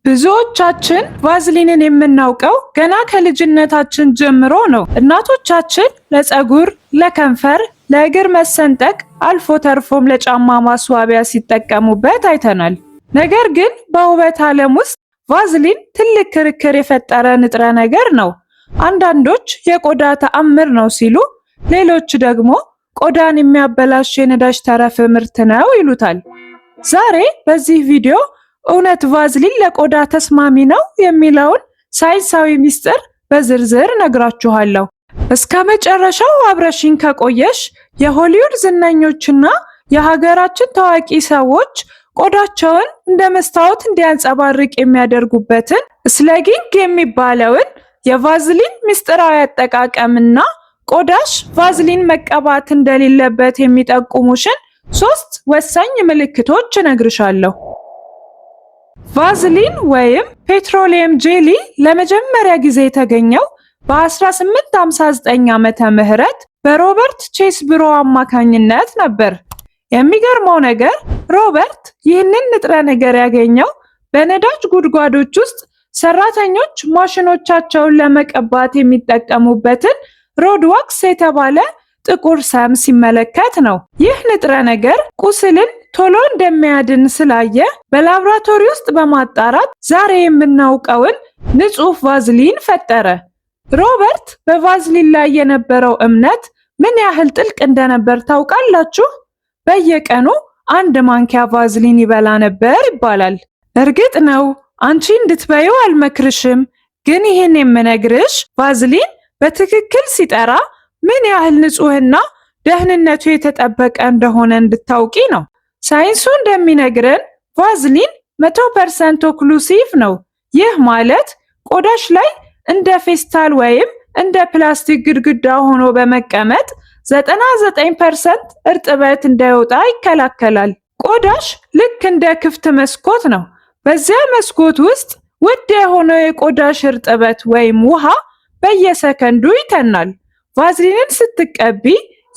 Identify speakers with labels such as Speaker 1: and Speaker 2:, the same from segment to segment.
Speaker 1: ብዙዎቻችን ቫዝሊንን የምናውቀው ገና ከልጅነታችን ጀምሮ ነው። እናቶቻችን ለፀጉር፣ ለከንፈር፣ ለእግር መሰንጠቅ አልፎ ተርፎም ለጫማ ማስዋቢያ ሲጠቀሙበት አይተናል። ነገር ግን በውበት ዓለም ውስጥ ቫዝሊን ትልቅ ክርክር የፈጠረ ንጥረ ነገር ነው። አንዳንዶች የቆዳ ተአምር ነው ሲሉ፣ ሌሎች ደግሞ ቆዳን የሚያበላሽ የነዳጅ ተረፈ ምርት ነው ይሉታል። ዛሬ በዚህ ቪዲዮ እውነት ቫዝሊን ለቆዳ ተስማሚ ነው የሚለውን ሳይንሳዊ ሚስጥር በዝርዝር እነግራችኋለሁ። እስከ መጨረሻው አብረሽኝ ከቆየሽ የሆሊውድ ዝነኞችና የሀገራችን ታዋቂ ሰዎች ቆዳቸውን እንደ መስታወት እንዲያንጸባርቅ የሚያደርጉበትን slugging የሚባለውን የቫዝሊን ምስጢራዊ አጠቃቀምና ቆዳሽ ቫዝሊን መቀባት እንደሌለበት የሚጠቁሙሽን ሶስት ወሳኝ ምልክቶች እነግርሻለሁ። ቫዝሊን ወይም petroleum jelly ለመጀመሪያ ጊዜ የተገኘው በ1859 ዓመተ ምህረት በሮበርት ቼስብሮ አማካኝነት ነበር። የሚገርመው ነገር ሮበርት ይህንን ንጥረ ነገር ያገኘው በነዳጅ ጉድጓዶች ውስጥ ሰራተኞች ማሽኖቻቸውን ለመቀባት የሚጠቀሙበትን road wax የተባለ ጥቁር ሰም ሲመለከት ነው። ይህ ንጥረ ነገር ቁስልን ቶሎ እንደሚያድን ስላየ በላብራቶሪ ውስጥ በማጣራት ዛሬ የምናውቀውን ንጹህ ቫዝሊን ፈጠረ። ሮበርት በቫዝሊን ላይ የነበረው እምነት ምን ያህል ጥልቅ እንደነበር ታውቃላችሁ? በየቀኑ አንድ ማንኪያ ቫዝሊን ይበላ ነበር ይባላል። እርግጥ ነው አንቺ እንድትበይው አልመክርሽም፣ ግን ይህን የምነግርሽ ቫዝሊን በትክክል ሲጠራ ምን ያህል ንጹህና ደህንነቱ የተጠበቀ እንደሆነ እንድታውቂ ነው። ሳይንሱ እንደሚነግረን ቫዝሊን 100% occlusive ነው። ይህ ማለት ቆዳሽ ላይ እንደ ፌስታል ወይም እንደ ፕላስቲክ ግድግዳ ሆኖ በመቀመጥ 99% እርጥበት እንዳይወጣ ይከላከላል። ቆዳሽ ልክ እንደ ክፍት መስኮት ነው። በዚያ መስኮት ውስጥ ውድ የሆነው የቆዳሽ እርጥበት ወይም ውሃ በየሰከንዱ ይተናል። ቫዝሊንን ስትቀቢ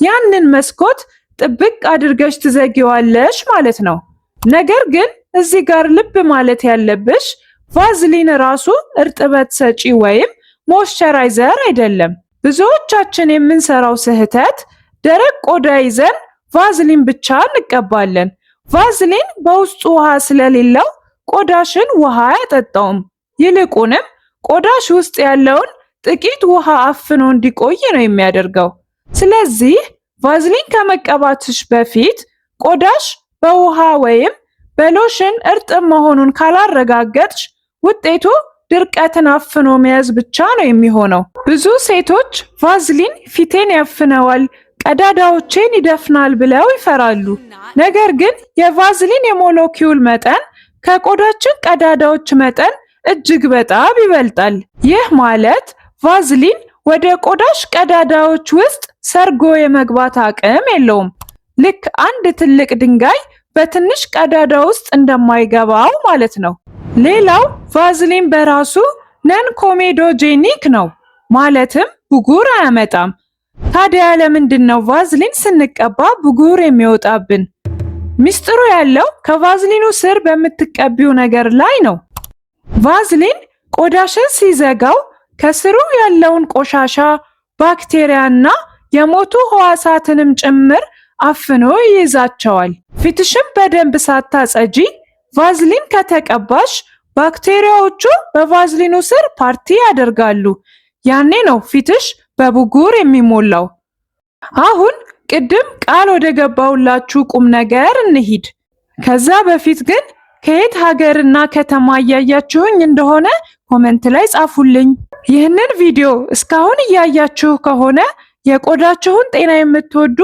Speaker 1: ያንን መስኮት ጥብቅ አድርገሽ ትዘጊዋለሽ ማለት ነው። ነገር ግን እዚህ ጋር ልብ ማለት ያለብሽ ቫዝሊን ራሱ እርጥበት ሰጪ ወይም moisturizer አይደለም። ብዙዎቻችን የምንሰራው ስህተት ደረቅ ቆዳ ይዘን ቫዝሊን ብቻ እንቀባለን። ቫዝሊን በውስጡ ውሃ ስለሌለው ቆዳሽን ውሃ አያጠጣውም። ይልቁንም ቆዳሽ ውስጥ ያለውን ጥቂት ውሃ አፍኖ እንዲቆይ ነው የሚያደርገው። ስለዚህ ቫዝሊን ከመቀባትሽ በፊት ቆዳሽ በውሃ ወይም በሎሽን እርጥብ መሆኑን ካላረጋገጥሽ ውጤቱ ድርቀትን አፍኖ መያዝ ብቻ ነው የሚሆነው። ብዙ ሴቶች ቫዝሊን ፊቴን ያፍነዋል፣ ቀዳዳዎቼን ይደፍናል ብለው ይፈራሉ። ነገር ግን የቫዝሊን የሞለኪውል መጠን ከቆዳችን ቀዳዳዎች መጠን እጅግ በጣም ይበልጣል። ይህ ማለት ቫዝሊን ወደ ቆዳሽ ቀዳዳዎች ውስጥ ሰርጎ የመግባት አቅም የለውም። ልክ አንድ ትልቅ ድንጋይ በትንሽ ቀዳዳ ውስጥ እንደማይገባው ማለት ነው። ሌላው ቫዝሊን በራሱ non comedogenic ነው፣ ማለትም ብጉር አያመጣም። ታዲያ ለምንድን ነው ቫዝሊን ስንቀባ ብጉር የሚወጣብን? ሚስጥሩ ያለው ከቫዝሊኑ ስር በምትቀቢው ነገር ላይ ነው። ቫዝሊን ቆዳሽን ሲዘጋው ከስሩ ያለውን ቆሻሻ፣ ባክቴሪያና የሞቱ ህዋሳትንም ጭምር አፍኖ ይይዛቸዋል። ፊትሽን በደንብ ሳታጸጂ ቫዝሊን ከተቀባሽ ባክቴሪያዎቹ በቫዝሊኑ ስር ፓርቲ ያደርጋሉ። ያኔ ነው ፊትሽ በብጉር የሚሞላው። አሁን ቅድም ቃል ወደ ገባሁላችሁ ቁም ነገር እንሂድ። ከዛ በፊት ግን ከየት ሀገርና ከተማ እያያችሁኝ እንደሆነ comment ላይ ጻፉልኝ። ይህንን ቪዲዮ እስካሁን እያያችሁ ከሆነ የቆዳችሁን ጤና የምትወዱ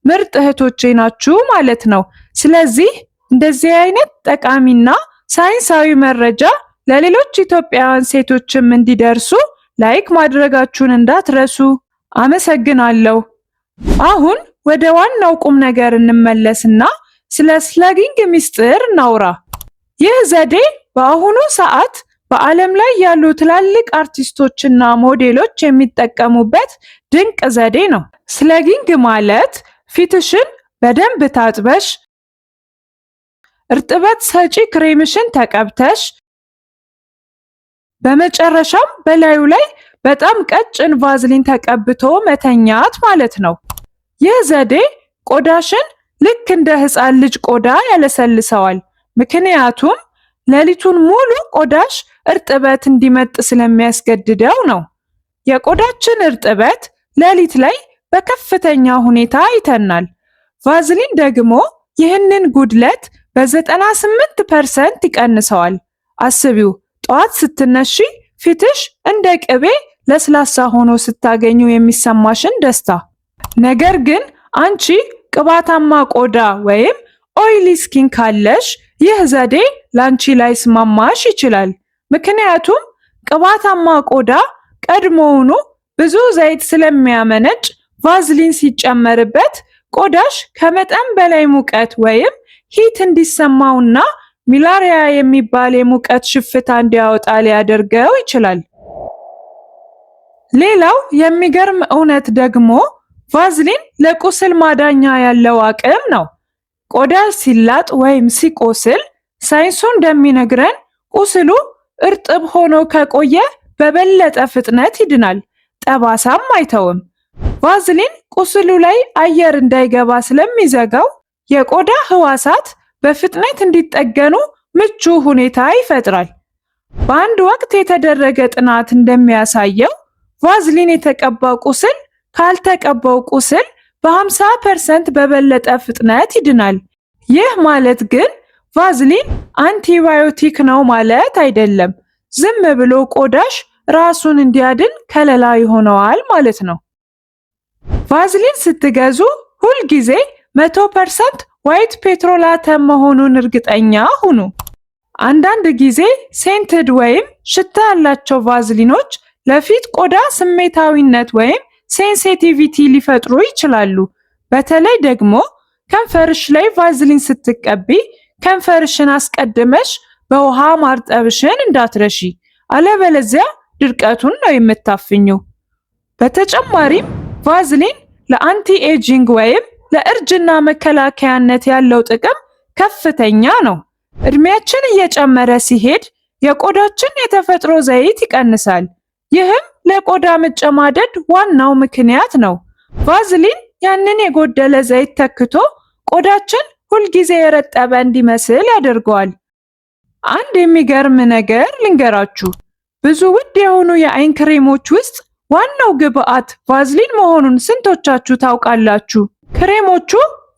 Speaker 1: ምርጥ እህቶቼ ናችሁ ማለት ነው። ስለዚህ እንደዚህ አይነት ጠቃሚና ሳይንሳዊ መረጃ ለሌሎች ኢትዮጵያውያን ሴቶችም እንዲደርሱ like ማድረጋችሁን እንዳትረሱ። አመሰግናለሁ። አሁን ወደ ዋናው ቁም ነገር እንመለስና ስለ slugging ሚስጥር እናውራ። ይህ ዘዴ በአሁኑ ሰዓት በዓለም ላይ ያሉ ትላልቅ አርቲስቶችና ሞዴሎች የሚጠቀሙበት ድንቅ ዘዴ ነው። Slugging ማለት ፊትሽን በደንብ ታጥበሽ፣ እርጥበት ሰጪ ክሬምሽን ተቀብተሽ፣ በመጨረሻም በላዩ ላይ በጣም ቀጭን ቫዝሊን ተቀብቶ መተኛት ማለት ነው። ይህ ዘዴ ቆዳሽን ልክ እንደ ሕፃን ልጅ ቆዳ ያለሰልሰዋል። ምክንያቱም ሌሊቱን ሙሉ ቆዳሽ እርጥበት እንዲመጥ ስለሚያስገድደው ነው። የቆዳችን እርጥበት ሌሊት ላይ በከፍተኛ ሁኔታ ይተናል። ቫዝሊን ደግሞ ይህንን ጉድለት በ98% ይቀንሰዋል። አስቢው፣ ጠዋት ስትነሺ ፊትሽ እንደ ቅቤ ለስላሳ ሆኖ ስታገኙ የሚሰማሽን ደስታ። ነገር ግን አንቺ ቅባታማ ቆዳ ወይም oily skin ካለሽ ይህ ዘዴ ላንቺ ላይስማማሽ ይችላል። ምክንያቱም ቅባታማ ቆዳ ቀድሞውኑ ብዙ ዘይት ስለሚያመነጭ ቫዝሊን ሲጨመርበት ቆዳሽ ከመጠን በላይ ሙቀት ወይም heat እንዲሰማውና miliaria የሚባል የሙቀት ሽፍታ እንዲያወጣ ሊያደርገው ይችላል። ሌላው የሚገርም እውነት ደግሞ ቫዝሊን ለቁስል ማዳኛ ያለው አቅም ነው። ቆዳ ሲላጥ ወይም ሲቆስል ሳይንሱ እንደሚነግረን ቁስሉ እርጥብ ሆኖ ከቆየ በበለጠ ፍጥነት ይድናል፣ ጠባሳም አይተውም። ቫዝሊን ቁስሉ ላይ አየር እንዳይገባ ስለሚዘጋው የቆዳ ህዋሳት በፍጥነት እንዲጠገኑ ምቹ ሁኔታ ይፈጥራል። በአንድ ወቅት የተደረገ ጥናት እንደሚያሳየው ቫዝሊን የተቀባው ቁስል ካልተቀባው ቁስል በ50% በበለጠ ፍጥነት ይድናል። ይህ ማለት ግን ቫዝሊን አንቲባዮቲክ ነው ማለት አይደለም። ዝም ብሎ ቆዳሽ ራሱን እንዲያድን ከለላ ይሆነዋል ማለት ነው። ቫዝሊን ስትገዙ ሁል ጊዜ 100% white petrolatum መሆኑን እርግጠኛ ሁኑ። አንዳንድ ጊዜ scented ወይም ሽታ ያላቸው ቫዝሊኖች ለፊት ቆዳ ስሜታዊነት ወይም sensitivity ሊፈጥሩ ይችላሉ። በተለይ ደግሞ ከንፈርሽ ላይ ቫዝሊን ስትቀቢ ከንፈርሽን አስቀድመሽ በውሃ ማርጠብሽን እንዳትረሺ፣ አለበለዚያ ድርቀቱን ነው የምታፍኚው። በተጨማሪም ቫዝሊን ለ anti aging ወይም ለእርጅና መከላከያነት ያለው ጥቅም ከፍተኛ ነው። እድሜያችን እየጨመረ ሲሄድ የቆዳችን የተፈጥሮ ዘይት ይቀንሳል። ይህም ለቆዳ መጨማደድ ዋናው ምክንያት ነው። ቫዝሊን ያንን የጎደለ ዘይት ተክቶ ቆዳችን ሁልጊዜ የረጠበ እንዲመስል ያደርገዋል። አንድ የሚገርም ነገር ልንገራችሁ። ብዙ ውድ የሆኑ የአይን ክሬሞች ውስጥ ዋናው ግብአት ቫዝሊን መሆኑን ስንቶቻችሁ ታውቃላችሁ? ክሬሞቹ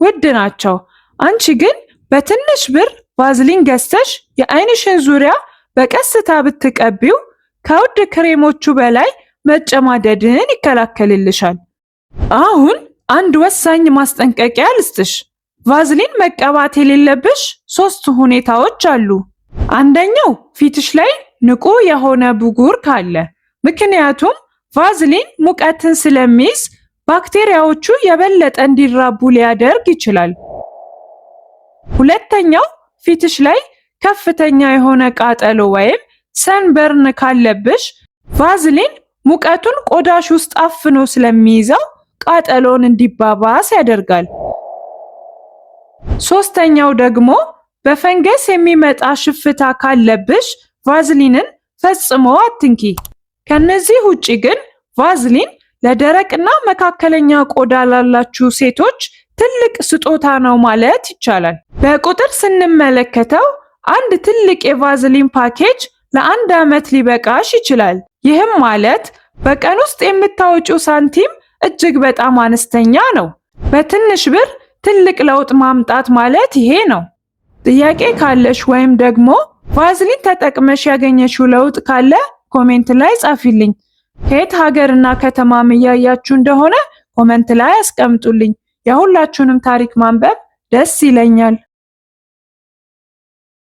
Speaker 1: ውድ ናቸው። አንቺ ግን በትንሽ ብር ቫዝሊን ገዝተሽ የአይንሽን ዙሪያ በቀስታ ብትቀቢው ከውድ ክሬሞቹ በላይ መጨማደድን ይከላከልልሻል። አሁን አንድ ወሳኝ ማስጠንቀቂያ ልስጥሽ። ቫዝሊን መቀባት የሌለብሽ ሶስት ሁኔታዎች አሉ። አንደኛው ፊትሽ ላይ ንቁ የሆነ ብጉር ካለ፣ ምክንያቱም ቫዝሊን ሙቀትን ስለሚይዝ ባክቴሪያዎቹ የበለጠ እንዲራቡ ሊያደርግ ይችላል። ሁለተኛው ፊትሽ ላይ ከፍተኛ የሆነ ቃጠሎ ወይም sunburn ካለብሽ ቫዝሊን ሙቀቱን ቆዳሽ ውስጥ አፍኖ ስለሚይዘው ቃጠሎን እንዲባባስ ያደርጋል። ሶስተኛው ደግሞ በፈንገስ የሚመጣ ሽፍታ ካለብሽ ቫዝሊንን ፈጽሞ አትንኪ። ከነዚህ ውጪ ግን ቫዝሊን ለደረቅና መካከለኛ ቆዳ ላላችሁ ሴቶች ትልቅ ስጦታ ነው ማለት ይቻላል። በቁጥር ስንመለከተው አንድ ትልቅ የቫዝሊን ፓኬጅ ለአንድ ዓመት ሊበቃሽ ይችላል። ይህም ማለት በቀን ውስጥ የምታወጪው ሳንቲም እጅግ በጣም አነስተኛ ነው። በትንሽ ብር ትልቅ ለውጥ ማምጣት ማለት ይሄ ነው። ጥያቄ ካለሽ ወይም ደግሞ ቫዝሊን ተጠቅመሽ ያገኘሽው ለውጥ ካለ comment ላይ ጻፊልኝ። ከየት ሀገርና ከተማም እያያችሁ እንደሆነ comment ላይ አስቀምጡልኝ። የሁላችሁንም ታሪክ ማንበብ ደስ ይለኛል።